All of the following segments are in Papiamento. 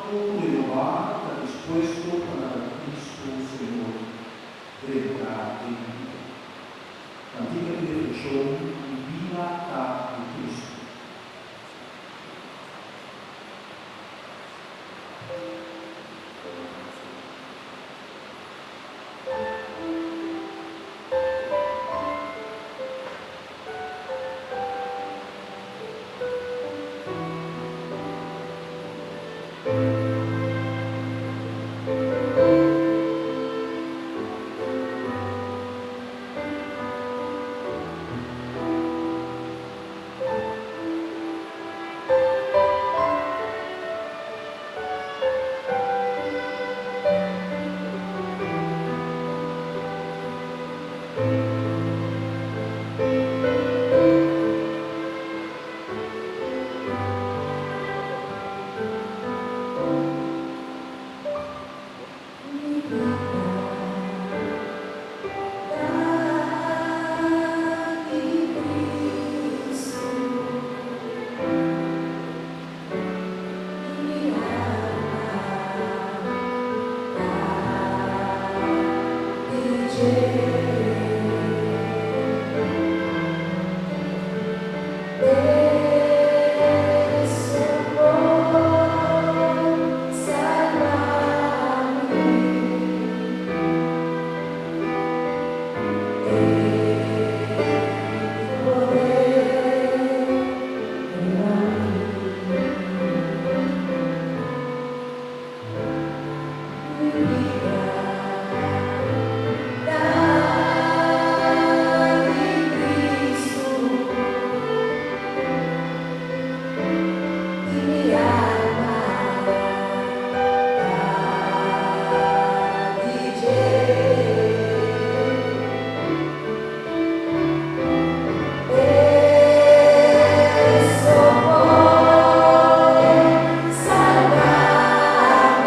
poko renobá ta dispuesto pa laga Kristu Señor drenta den mi bida. Kantika di reflekshon, Mi bida ta di Kristu. Mi bida ta di Cristo i mi alma ta di dje. E su por salba mi. E poder riba mi. Mi bida ta di Cristo i mi alma ta di dje. E so por salba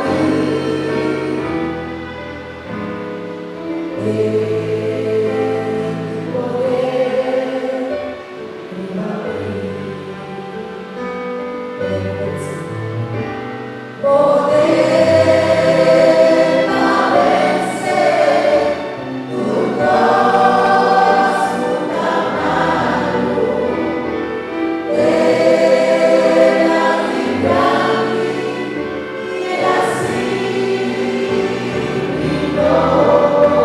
mi. E poder riba mi. Poder pa vense tur kos ku ta malu. El a libra mi i el a sirbi nobo.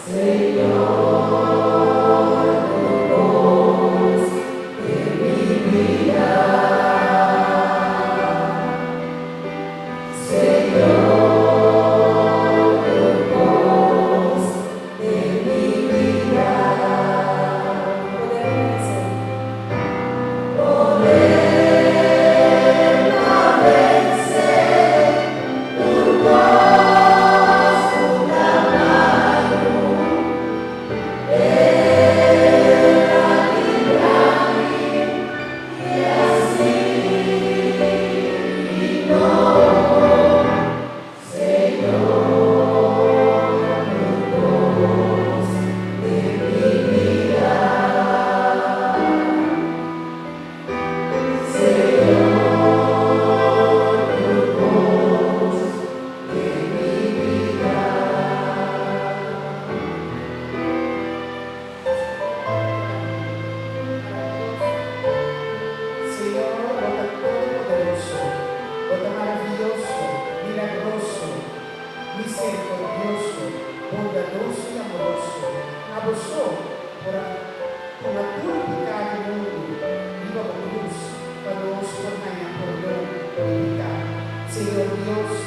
Señor, tu bos den mi bida. Señor, tu bos den mi bida. Poder pa vense tur kos ku ta malu. El a libra mi i el a sirbi nobo. Señor, tu bos den mi bida. Señor, tu bos den mi bida. Señor, bo ta todopoderoso, bo ta maravioso, milagroso, misericordioso, bondadoso i amoroso. Abo so por a tuma tur piká di mundu riba bo krus pa nos por haña pordon di piká. Señor Dios.